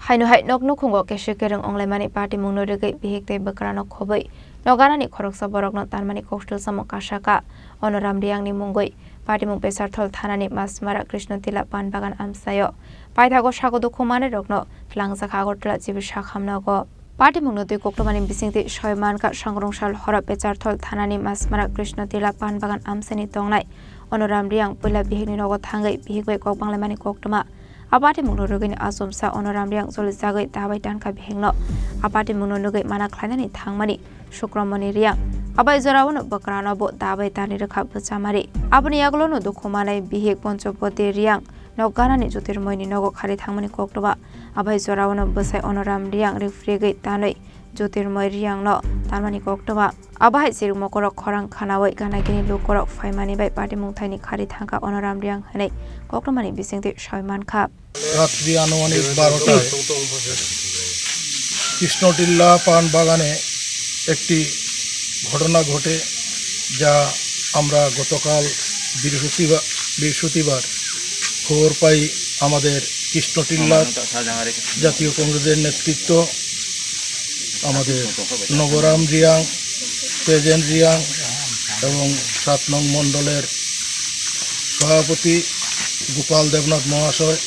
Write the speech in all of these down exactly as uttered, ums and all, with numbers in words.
Haino hai nok nukhungo kesik kereng onglaimani patimungno rwgwi bihik tei bwkrano khobwi nok ganani khoroksa borokno tanmani kokthil samung kasaka. Ono Ram Riyangni mungwi patimung Pesarthol thanani Masmara Krishno Tila Pan Bagan amsaio paithago sago dukhu manwi rokno tlangjak Agartala G B sakhamnogo. Patimungno twi koktwmani bisingtwi soi mankha Sangrungsal horo Pesarthol thanani Masmara Krishno Tila Pan Bagan amsaini tongnai Ono Ram Riyang puila bihikni nogo thangwi bihik bai kok banglaimani koktwma. A patimungno rwgwini achomsa Ono Ram Riyang jolijagwi dabai tankha bihikno. A patimungno nugwi mana khlainani thangmani Sukramoni Riyang. Abai joraono bwkrano bo dabai tani rwkha bwchamari. Aboni yagulono dukhu manai bihik Ponchopoti Riyang nok ganani Jyotirmoyni nogo khari thangmani koktwma. Abai joraono bwsai Ono Ram Riyang rikphregwi tanwi Jyotirmoy Riyangno tanmani koktwma. Abo hai chirikmokorok khorang khanaui gana gini lukorok phaimani bai patimung thaini khari thangkha Ono Ram Riyang hwnwi koktwmani bisingtwi soi mankha. রাত্রি আনুমানিক বারোটায় কৃষ্ণটিল্লা পান বাগানে একটি ঘটনা ঘটে, যা আমরা গতকাল বৃহস্পতিবার, বৃহস্পতিবার খবর পাই আমাদের কৃষ্ণটিল্লার জাতীয় কংগ্রেসের নেতৃত্ব, আমাদের নগরাম রিয়াং, তেজেন রিয়াং এবং সাত নং মণ্ডলের সভাপতি গোপাল দেবনাথ মহাশয়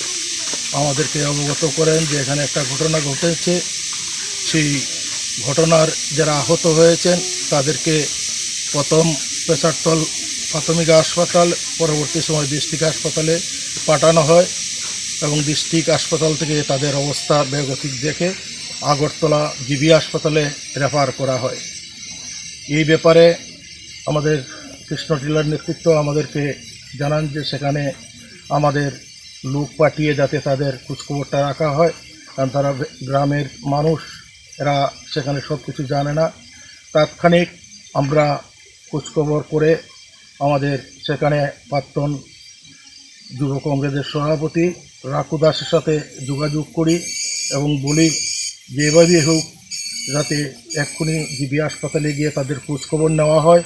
আমাদেরকে অবগত করেন যে এখানে একটা ঘটনা ঘটেছে। সেই ঘটনার যারা আহত হয়েছেন তাদেরকে প্রথম পেশারতল প্রাথমিক হাসপাতাল, পরবর্তী সময় ডিস্ট্রিক্ট হাসপাতালে পাঠানো হয় এবং ডিস্ট্রিক্ট হাসপাতাল থেকে তাদের অবস্থা বেগতিক দেখে আগরতলা জিবি হাসপাতালে রেফার করা হয়। এই ব্যাপারে আমাদের কৃষ্ণ টিলার নেতৃত্ব আমাদেরকে জানান যে সেখানে আমাদের লোক পাঠিয়ে যাতে তাদের খোঁজখবরটা রাখা হয়, কারণ তারা গ্রামের মানুষ, এরা সেখানে সব কিছু জানে না। তাৎক্ষণিক আমরা খোঁজখবর করে আমাদের সেখানে প্রাক্তন যুব কংগ্রেসের সভাপতি রাকু দাসের সাথে যোগাযোগ করি এবং বলি, যেভাবেই হোক যাতে এক্ষুনি জিবি হাসপাতালে গিয়ে তাদের খোঁজখবর নেওয়া হয়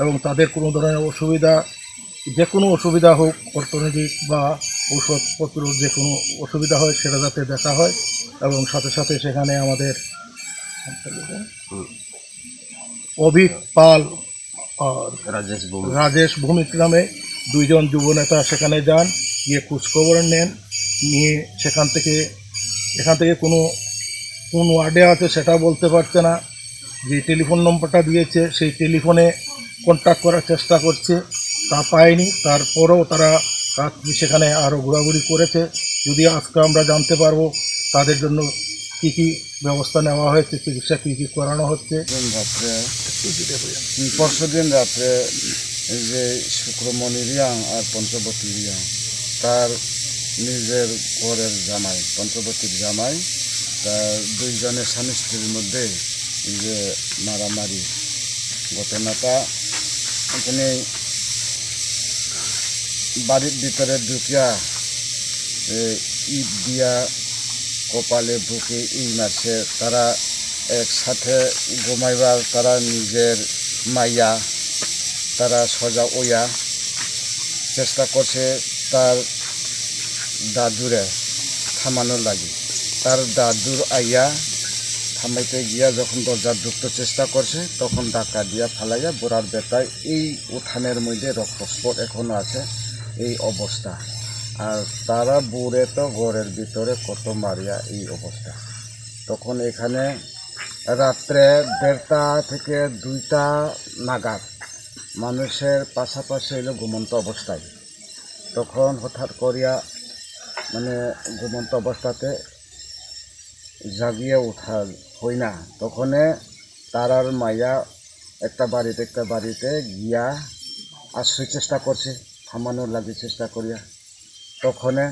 এবং তাদের কোনো ধরনের অসুবিধা, যে কোনো অসুবিধা হোক, অর্থনৈতিক বা ঔষধপত্র যে কোনো অসুবিধা হয়, সেটা যাতে দেখা হয় এবং সাথে সাথে সেখানে আমাদের অভিক পাল আর রাজেশ ভৌমিক। রাজেশ ভৌমিক নামে দুইজন যুব নেতা সেখানে যান, গিয়ে খোঁজখবর নেন, নিয়ে সেখান থেকে, এখান থেকে কোনো, কোন ওয়ার্ডে আছে সেটা বলতে পারছে না, যে টেলিফোন নম্বরটা দিয়েছে সেই টেলিফোনে কন্ট্যাক্ট করার চেষ্টা করছে, তা পায়নি। তারপরেও তারা রাত্রি সেখানে আরও ঘোরাঘুরি করেছে। যদি আজকে আমরা জানতে পারবো তাদের জন্য কী কী ব্যবস্থা নেওয়া হয়েছে, চিকিৎসা কী কী করানো হচ্ছে। দিন রাত্রে, পরশু দিন রাত্রে এই যে শুক্রমণি রিয়াং আর পঞ্চবতী রিয়াং, তার নিজের ঘরের জামাই, পঞ্চবতীর জামাই, তার দুইজনের স্বামী স্ত্রীর মধ্যে এই যে মারামারি ঘটনাটা, এখানে বাড়ির ভিতরে ঢুকিয়া, এ, ইট দিয়া কপালে বুকে ইট মারছে। তারা একসাথে ঘুমাইবার তারা নিজের মাইয়া, তারা সজা ওয়া চেষ্টা করছে তার দাদুরে থামানোর লাগি। তার দাদুর আইয়া থামাইতে গিয়া যখন দরজা ঢুকতে চেষ্টা করছে, তখন ধাক্কা দিয়া ফালাইয়া বুড়ার বেটায় এই উঠানের মধ্যে রক্তস্পট এখনো আছে, এই অবস্থা। আর তারা বুড়ে তো ঘরের ভিতরে কত মারিয়া এই অবস্থা। তখন এখানে রাত্রে দেড়টা থেকে দুইটা নাগাদ মানুষের পাশাপাশি হইল ঘুমন্ত অবস্থায়। তখন হঠাৎ করিয়া মানে ঘুমন্ত অবস্থাতে জাগিয়ে উঠা হয় না। তখনে তারার মাইয়া একটা বাড়িতে একটা বাড়িতে গিয়া আশ্রয় চেষ্টা করছে, থামানোর লাগি চেষ্টা করিয়া। তখনে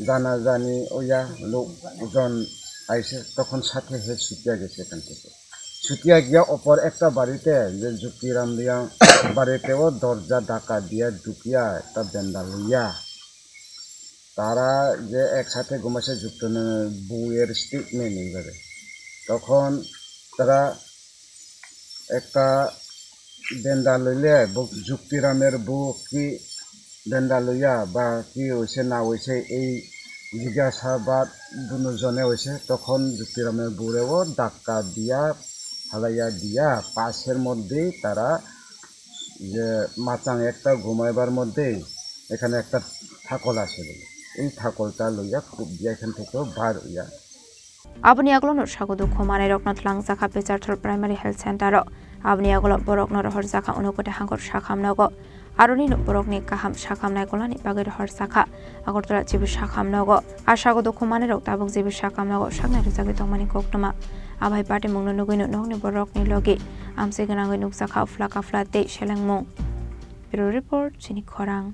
জানাজানি ওইয়া লোকজন আইছে, তখন সাথে হে ছুটিয়া গেছে এখান থেকে। ছুটিয়া গিয়া অপর একটা বাড়িতে, যে যুক্তিরাম রিয়াং বাড়িতেও দরজা ধাক্কা দিয়া ঢুকিয়া একটা বেন্দা লইয়া তারা যে একসাথে ঘুমাইছে যুক্ত বউয়ের স্টেটমেন্ট এইভাবে। তখন তারা একটা বেন্দা লইলে যুক্তিরামের বউ কি বেন্দা লইয়া বা কি হইছে না হইছে এই জিজ্ঞাসাবাদ দুজনে হয়েছে, তখন যুক্তিরামের বুড়েও ধাক্কা দিয়া, ফালাইয়া দিয়া পাশের মধ্যেই তারা যে মাচাং একটা ঘুমাইবার মধ্যেই এখানে একটা থাকল আছে বলে, এই থাকলটা লইয়া খুব দিয়া এখান থেকে বার হইয়া Aboni yagulo no sago dukhu manai rokno tlang jakha Pecharthal Primary Health Center o. Aboni yagulo borok no rohor jakha Unakoti hangkor sakham nogo. Aroni no borok ni kaham sakham naikolnani bagwi rohor jakha Agartala Civil sakham nogo. A sago dukhu manai rok tabuk Civil sakham nogo saknai rwjagwi tongmani koktwma. Abai patimung no nugwi no nokni borok ni logi amchai gwnangwi nukjakha phla kaphla tei selengmung. Bureau Report, Chini Khorang.